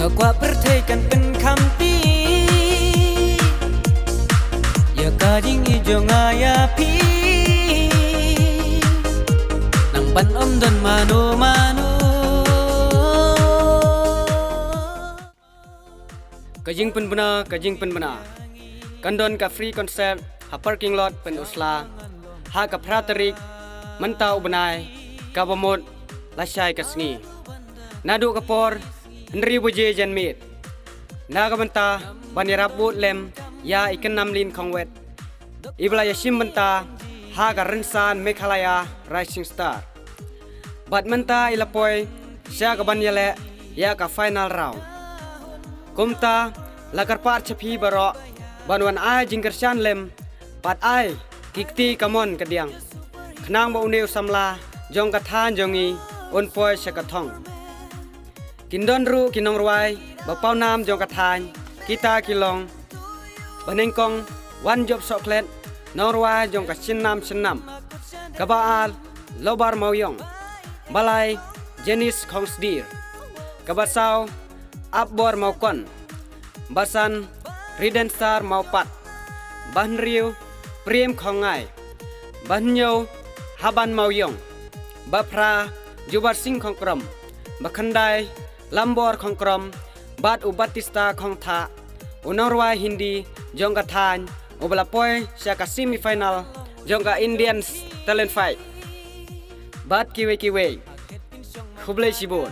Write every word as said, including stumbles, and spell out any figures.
Ka kwah pyrthei kan pynkhamti ïa ka jingïeit jong nga ïa phi. Nang ban ym don mano mano. Ka jingpynbna, ka jingpynbna. Kan don ka free concert ha parking lot Pynursla ha ka phra tarik mynta u bnai, kaba mut lashai ka sngi. Naduh ka por hynriew baje janmiet, na ka bynta ban ïarap bud lem ïa i Kynamlin Khongwet, i ba la ïashim bynta ha ka rynsan Meghalaya Rising Star. Bad mynta i la poi sha ka ban ïaleh ïa ka final round. Kumta la kyrpad sha phi baroh ban wan ai jingkyrshan lem bad ai ki kti kamon kadiang, khnang ba une u samla jong ka thaiñ jong ngi un poi sha ka thong. Kin don ruh ki nongrwai ba pawnam jong ka thaiñ, kita ki long: ba nyngkong, Wanjop Sohkhlet, nongrwai jong ka Shynnam Shynnam. Kaba ar, Lobar Mawïong. Ba lai, Janice Khongsdir. Kaba saw, Apbor Mawkon. Ba san, Ridensar Mawpat. Ba hynriew, Prem Khongngai. Ba hynñiew, Haban Mawïong. Ba phra, Jubarsing Khongkrom. Ba khyndai, Lambor Khongkrom bad u Batista Khongthah, u nongrwai Hindi jong ka thaiñ, u ba la poi sha ka semi final jong ka Indian Talent Fight. Bad kiwei kiwei. Khublei shibun.